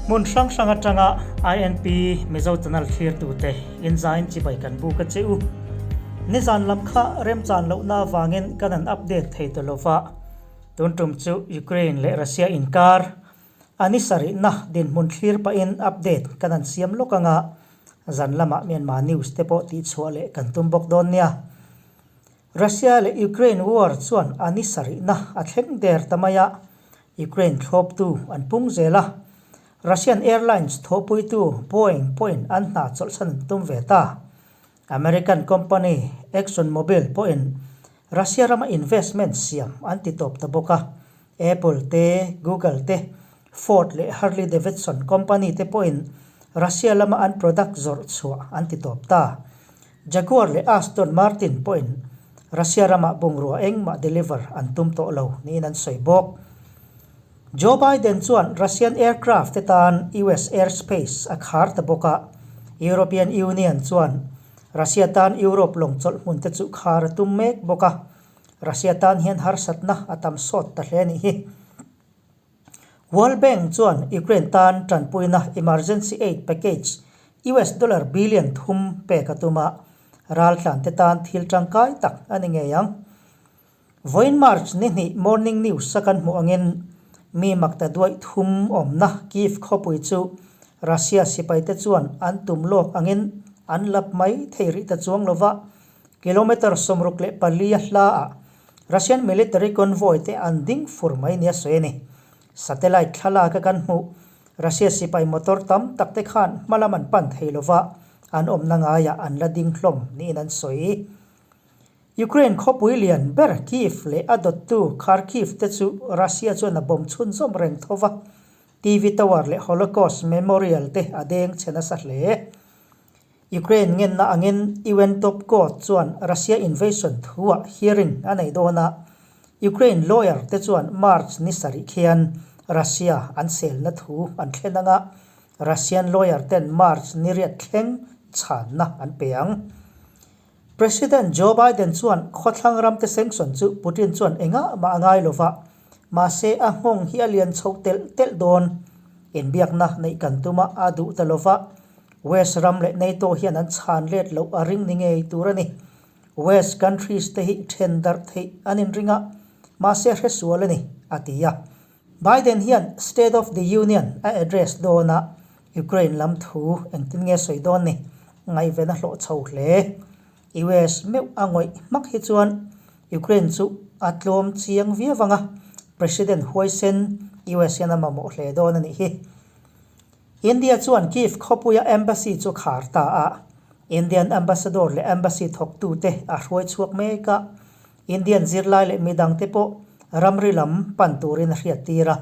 Hmun hrang hrang atanga INP Mizo Channel thlirtute inzain chibai kan buk a che u. Nizan lam kha remchan lohna avangin kan han update thei ta lova. Tun tum chu Ukraine leh Russia inkar a ni sarihna dinhmun thlir pahin update kan han siam lawk anga zan lamah Myanmar news te pawh tihchhuah leh kan tum bawk dawn nia. Russia leh Ukraine war chuan a ni sarihna a thleng der ta mai a, Ukraine thlawptu an pung zel a, Russian Airlines thawhpuitu Boeing pawhin an hna chawlhsan an tum ve ta. American company Exxon Mobil pawhin Russia rama investment siam an ti tawp ta bawk a, Apple te, Google te, Ford leh Harley Davidson company te pawhin Russia lama an product zawrh chhuah an ti tawp ta. Jaguar leh Aston Martin pawhin Russia ramah bungrua engmah deliver an tum tawh lo niin an sawi bawk. Joe Biden chuan Russian aircraft te tan US airspace a khar ta bawk a, European Union chuan Russia tan Europe lawng chawlh hmun te chu khar a tum mek bawk a, Russia tan hian harsatna a tam sawt ta hle a nih hi. World Bank chuan Ukraine tan tanpuina emergency aid package US dollar billion thum pek a tum a, raltlan te tan thil tangkai tak a ni ngei ang. Vawiin March ni hnih morning news a kan hmuh angin mi makta duaih thum awmna Kyiv khawpui chu Russia sipaite chuan an tum lawk angin an lap mai thei rih ta chuang lova, kilometre 64 a hlaah Russian military convoy te an ding fur mai nia sawi a ni. Satellite thlalak a kan hmuh, Russia sipai motor tam tak te khan hma lam an pan thei lova, an awmna ngaiah an la ding hlawm niin an sawi. Ukraine khawpui lian ber Kyiv leh a dawttu Kharkiv te chu Russia chuan a bomb chhunzawm reng tho va, TV tower leh Holocaust memorial te a deng chhe nasa hle. Ukraine ngenna angin UN top court chuan Russia invasion thuah hearing a nei dawn a, Ukraine lawyer te chuan March ni sarih khian Russia an selna thu an thlen ang a, Russian lawyer ten March ni riat thleng chhanna an pe ang. President Joe Biden chuan khawthlang ramte sanction chu Putin chuan engah mah a ngai lova, mahse a nghawng hi a lian chho telh telh dawn. Inbiakna neih kan tum a, a duh ta lova, West ram leh NATO hian an chhan let loh a ring ni ngei tur a ni. West countries te hi then darh theih an inring a, mahse hresual a ni, a ti a. Biden hian State of the Union a address dawn a, Ukraine lam thu engtin nge sawi dawn ni? Ngaihven a hlawh chho hle. US meuh a ngawih hmak hi chuan Ukraine chu a tlawm chiang viau ang a, President huaisen US hian a mamawh hle dawn a nih hi. India chuan Kyiv khawpuia embassy chu khar ta a, Indian ambassador leh embassy thawktute a hruai chhuak mek a, Indian zirlai leh midangte pawh ramri lam pan turin a hriattir a.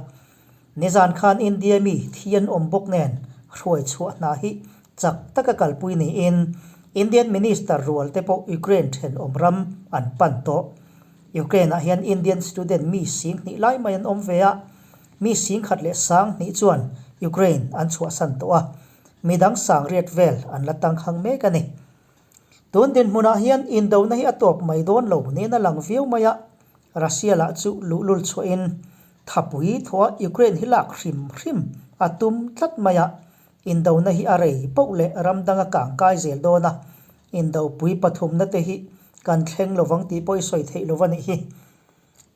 Nizan khan India mi thi an awm bawk nen hruai chhuah hna hi chak taka kalpui niin Indian minister rual te pawh Ukraine thenawm ram an pan tawh. Ukraine-ah hian Indian student mi 2000 lai mai an awm ve a, Mi 10,200 chuan Ukraine an chhuahsan tawh a, midang 80,000 vel an la tangkhang mek a ni. Tun dinhmunah hian indona hi a tawp mai dawn lo niin a lang viau mai a, Russia lah chu luhlul chhuahin thapui thawha Ukraine hi lak hrim hrim a tum tlat mai a, indona hi a rei poh leh ram danga kangkai zel dawn a, indopui pathumna te hi kan thleng lovang tih pawh i sawi theih lo a nih hi.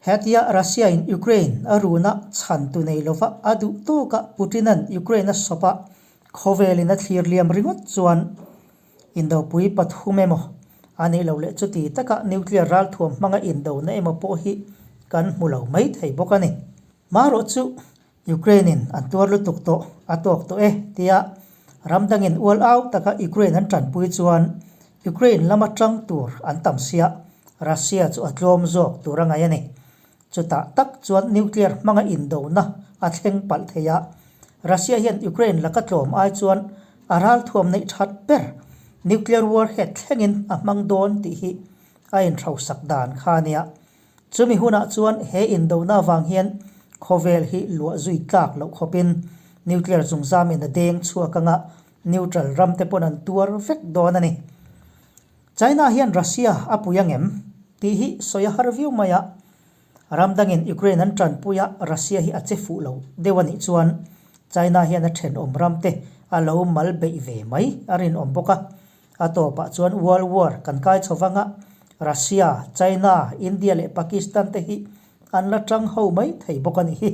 Hetia Russia-in Ukraine a runa chhan tu nei lova a duh tawkah Putin-a'n Ukraine a sawp a, khawvelin a thlir liam ringawt chuan indopui pathum emaw a nih loh leh chuti taka nuclear ralthuam hmanga indona emaw pawh hi kan hmu lo mai thei bawk a ni. Marawh chu Ukraine-in an tuar lutuk tawh a tawk tawh e tia ram dangin ual au taka Ukraine an tanpui chuan Ukraine lama tang tur an tam sia, Russia chu a tlawm zawk tur a ngaih a ni. Chutah tak chuan nuclear hmanga indona a thleng palh thei a, Russia hian Ukraine laka tlawm ai chuan a ralthuam neih that ber nuclear warhead thlengin a hmang dawn tih hi a inhrosak dan kha a nia. Chumi hunah chuan he indona avang hian khawvel hi luah zui tlak loh khawpin nuclear zungzamin a deng chhuak anga neutral ram te pawn an tuar vek dawn a ni. China hian Russia a pui angem tih hi sawi a har viau mai a, ram dangin Ukraine an tanpui a Russia hi a che fuh lo deuh a nih chuan China hian a thenawm ram te a lo mal beih ve mai a rinawm bawk a. A tawpah chuan World War kan kai chho vang a, Russia, China, India leh Pakistan te hi an la tang ho mai thei bawk a nih hi.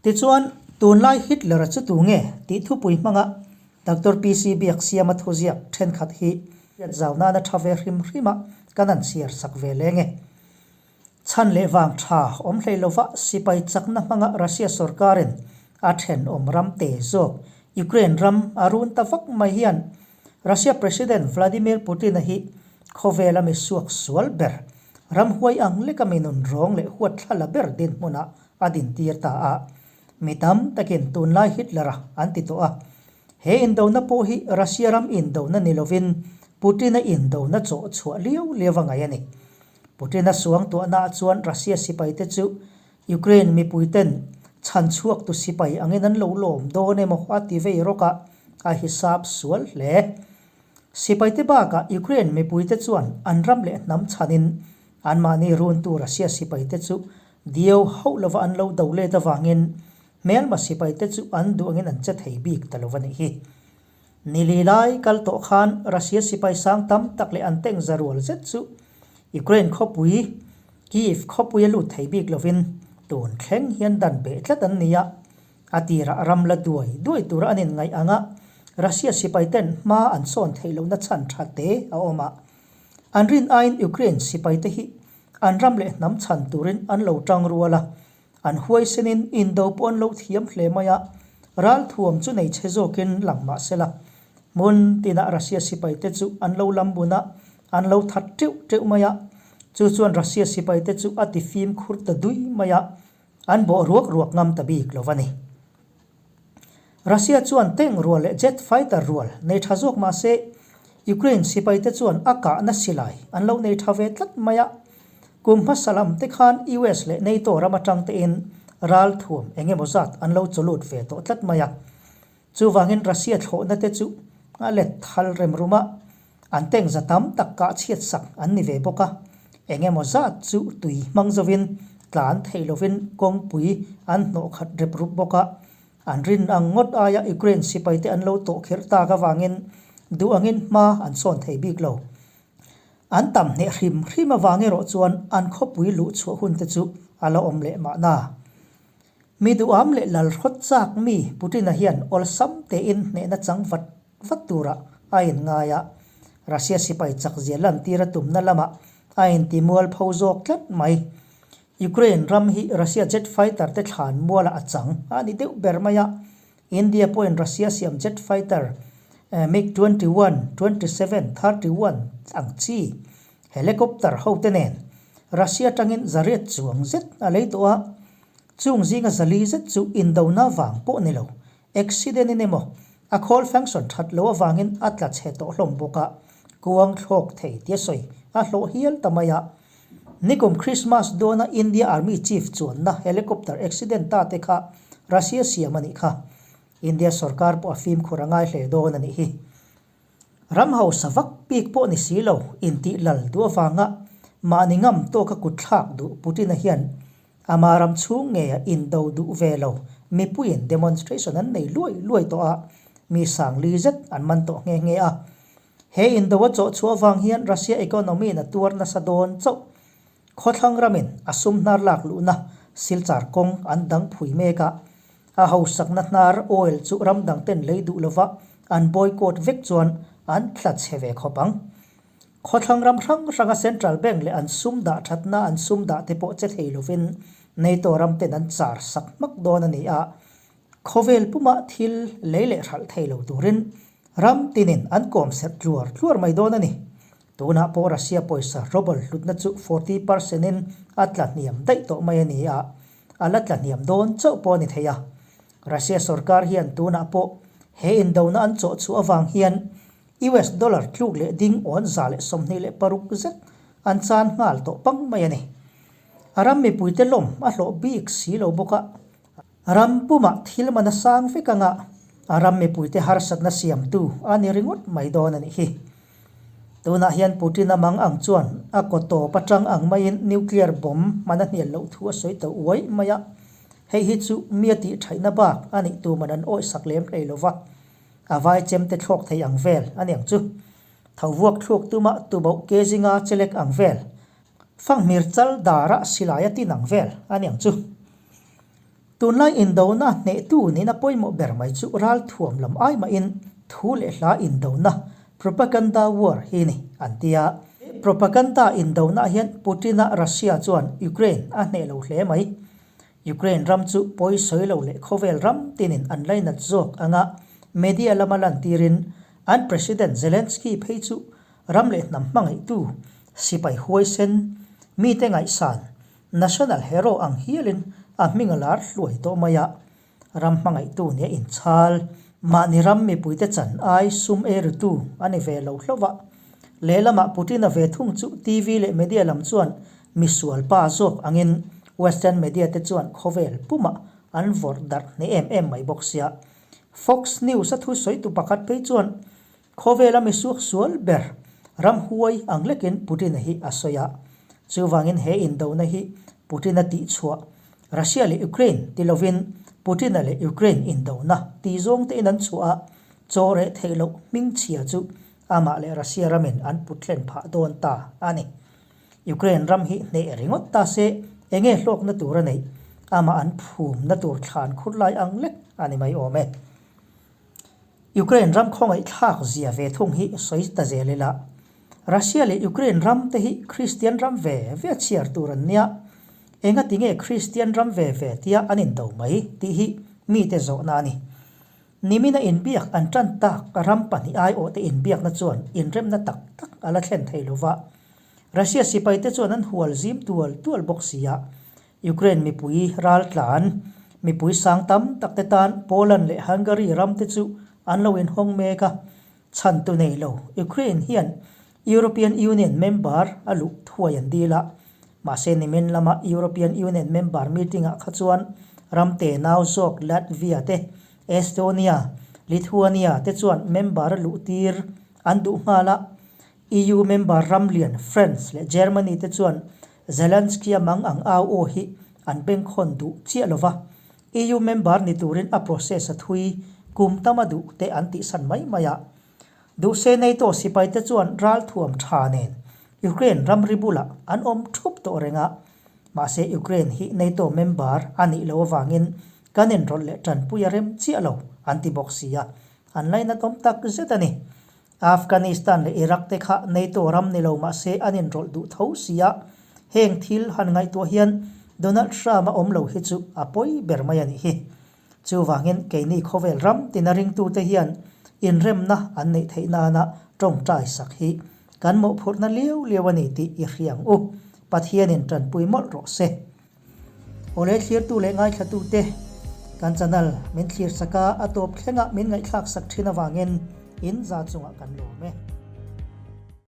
Tichuan, tunlai Hitler-a chu tu nge tih thupui hmanga Doctor PC Biaksiama thuziak thenkhat hi hriat zau nana tha ve hrim hrima kan han chhiar sak ve leng e. Chhan leh vang tha awm hlei lova sipai chakna hmanga Russia sorkarin a thenawm ram te zawk Ukraine ram a run ta vak mai hian Russia President Vladimir Putin-a hi khawvela mi suak sual ber, ramhuai ang leka mi nun rawng leh huat thla la ber dinhmunah a dintir ta a. Mi tam takin tunlai Hitler-a an ti tawh a. He indona pawh hi Russia ram indona ni lovin Putin-a indona chawh chhuah liau liau a ngaih a ni. Putin-a suangtuahnaah chuan Russia sipaite chu Ukraine mipuiten chhan chhuaktu sipai angin an lo lawm dawn emaw a ti vei rawk a, a hisap sual hle. Sipaite bakah Ukraine mipuite chuan an ram leh hnam chhanin anmahni runtu Russia sipaite chu diau hauh lova an lo do let avangin hmelma sipaite chu an duh angin an che thei bik ta lo a nih hi. Nili lai kal tawh khan Russia sipai sang tam tak leh an tank za rual zet chu Ukraine khawpui Kyiv khawpui a lut thei bik lovin tun thleng hian dan beh tlat an ni a, a tirah ram la duai duai tura an inngaih ang a, Russia sipai ten hma an sawn theih lohna chhan tha te a awm a. An rin aiin Ukraine sipai te hi an ram leh hnam chhan turin an lo tang rual a, An huaisenin indo pawh an lo thiam hle mai a, ralthuam chu nei chhe zawkin lang mah se la, hmun tinah Russia sipaite chu an lo lam bun a, an lo that teuh teuh mai a. Chu chuan Russia sipaite chu a ti fimkhur ta dui mai a, an bawh ruak ruak ngam ta bik lo a ni. Russia chuan tank rual leh jet fighter rual nei tha zawk mah se, Ukraine sipaite chuan a kahna silai an lo nei tha ve tlat mai a. Kum hmasa lam te khan US leh NATO ram atang tein ral thuam eng emaw zat an lo chawlut ve tawh tlat mai a. Chuvangin Russia thlawhna te chu a let thal rem rum a, an tank za tam tak kah chhiat sak an ni ve bawk a. Eng emaw zat chu tui hmang zovin tlan thei lovin kawngpui an hnawh khat rep rup bawk a. An rin ang ngawt aia Ukraine sipaite an lo tawh kherh tak avangin duh angin hma an sawn thei bik lo. An tam hneh hrim hrim avang erawh chuan an khawpui luh chhuah hun te chu a la awm leh mahna. Mi duham leh lal hrawt chak mi Putin-a hian awlsam tein hnehna chang vat vat turah a inngai a, Russia sipai chakzia lantir a tumna lamah a intimualpho zawk tlat mai. Ukraine ram hi Russia jet fighter te thlan mualah a chang a ni deuh ber mai a, India pawhin Russia siam jet fighter MiG 21, 27, 31 ang chi helicopter ho te nen Russia atangin zariat chuang zet a lei tawh a, chung zinga zali zet chu indona vang pawh ni lo, accident in emaw a khawl function that loh avangin a tla chhe tawh hlawm bawk a, kuang thlawk thei tia sawi a hlawh hial ta mai a. Nikum Christmas dawna India Army Chief chuanna helicopter accident ta te kha Russia siam a nih kha. India sorkar pawh a fimkhur a ngai hle dawn a nih hi. Ram hausa vak bik pawh ni si lo intih lal duh avanga mahni ngam tawka kut thlak duh Putin-a hian ama ram chhung ngeia indo duh ve lo mipuiin demonstration an nei luai luai tawh a, mi sangli zet an man tawh nghe nghe a. He indo a chawh chhuah avang hian Russia economy in a tuar nasa dawn chauh. Khawthlang ramin a sum hnar lak luhna silchar kawng an dang phui mek a, a hausakna hnar oil chu ram dang ten lei duh lova an boycott vek chuan an tla chhe ve khawp ang. Khawthlang ram hrang hranga central bank leh an sum dah thatna an sum dah te pawh che thei lovin NATO ram ten an char sak hmak dawn a ni a, Khawvel pumah thil lei leh hralh thei lo turin ram tinin an kawm serh tluar tluar mai dawn a ni. Tunah pawh Russia pawisa ruble hlutna chu 40 percent in a tla hniam daih tawh mai a ni a, a la tla hniam dawn chauh pawh a ni thei a. Russia sorkar hian tunah pawh he indona an chawh chhuah avang hian US dollar tluk leh ding awn 126 zet an chan nghal tawh pang mai a ni. A ram mipuite lawm a hlawh bik si lo bawk a. Ram pumah thil man a sang vek anga a ram mipuite harsatna siamtu a ni ringawt mai dawn a nih hi. Tunah hian Putin-a mang ang chuan a kaw tawp atang ang maiin nuclear bomb hman a hnial loh thu a sawi ta uai mai a. Hei hi chu mi a tih thaihna bak a nih tuman an awihsak lem hlei lo va, a vai chem te thlawk thei ang vel a niang chu. Tho vuak thluk tuma tuboh ke zinga chelek ang vel, fanghmir chal dara silai a tin ang vel a niang chu. Tunlai indona hnehtu nihna pawimawh ber mai chu ralthuam lam ai mahin thu leh hla indona, propaganda war, hi ni, an ti a. Propaganda indona hian Putin-a Russia chuan Ukraine a hneh lo hle mai. Ukraine ram chu pawi sawi lo leh khawvel ram tinin an lainat zawk anga media lama lantirin an President Zelensky phei chu ram leh hnam hmangaihtu sipai huaisen mite ngaihsan National hero ang hialin a hming a lar hluai tawh mai a, ram hmangaihtu nia inchhal, mahni ram mipuite chan ai sum ei ritu a ni ve lo hlauh a. Lehlamah Putin-a ve thung chu TV leh media lam chuan misual pa zawk angin Western media te chuan khawvel pumah an vawrh darh hneh em em mai bawk sia. Fox News-a thusawitu pakhat phei chuan Khawvela misuak sual ber ramhuai ang lekin Putin-a hi a sawi a. Chuvangin he indona hi Putin-a tihchhuah Russia leh Ukraine ti lovin Putin-a leh Ukraine indona ti zawng tein an chhuah a, chaw reh theih loh hmingchhia chu amah leh Russia ramin an put thlen phah dawn ta a ni. Ukraine ram hi hneh ringawt ta se enge hlawkna tur a neih? Amah an phumna tur thlan khur lai ang lek a ni mai awm e. Ukraine ram khawngaihthlak zia ve thung hi sawi ta zel ila. Russia leh Ukraine ram te hi Kristian ram ve ve chhiar tur an nia. Enga tinge Kristian ram ve ve tia an indo mai tih hi mite zawhna a ni. Nimina inbiak an tan tak ram pahnih aiawhte inbiakna chuan inremna tak tak a la thlen thei lova. Russia sipaite chuan an hual zim tual tual bawk si a. Ukraine mipui raltlan, mipui sang tam tak te tan Poland leh Hungary ram te chu an lo inhawng mek a, chhantu nei lo Ukraine hian European Union member a luh thuai an dil a, mahse nimin lama European Union member meeting ah kha chuan ram te nau zawk Latvia te, Estonia, Lithuania te chuan member a luh tir an duh nghal a, EU member ram lian France leh Germany te chuan Zelensky-a mang ang au aw hi an bengkhawn duh chiah lo va, EU member ni turin a process a thui kum tam a duh te an tihsan mai mai a. Duhse NATO sipaite chuan ralthuam tha nen Ukraine ramri bulah an awm thup tawh reng a, mahse Ukraine hi NATO member a nih loh avangin kan inrawlh leh tanpui a rem chiah lo an ti bawk si a, an lainatawm tak zet a ni. Afghanistan leh Iraq te kha NATO ram ni lo mahse an inrawlh duh tho si a, heng thil han ngaihtuah hian Donald Trump a awm lo hi chu a pawi ber mai a nih hi. Chuvangin keini khawvel ram tina ringtute hian inremna an neih theih nana tawngtai sak hi kan mawhphurhna liau liau a ni tih i hria ang u. Pathianin tanpui mawlh rawh se. Awle thlirtu leh ngaithlatute, kan channel min thlir sak a, a tawp thlengah min ngaihthlak sak thin avangin in za chungah kan lawm e.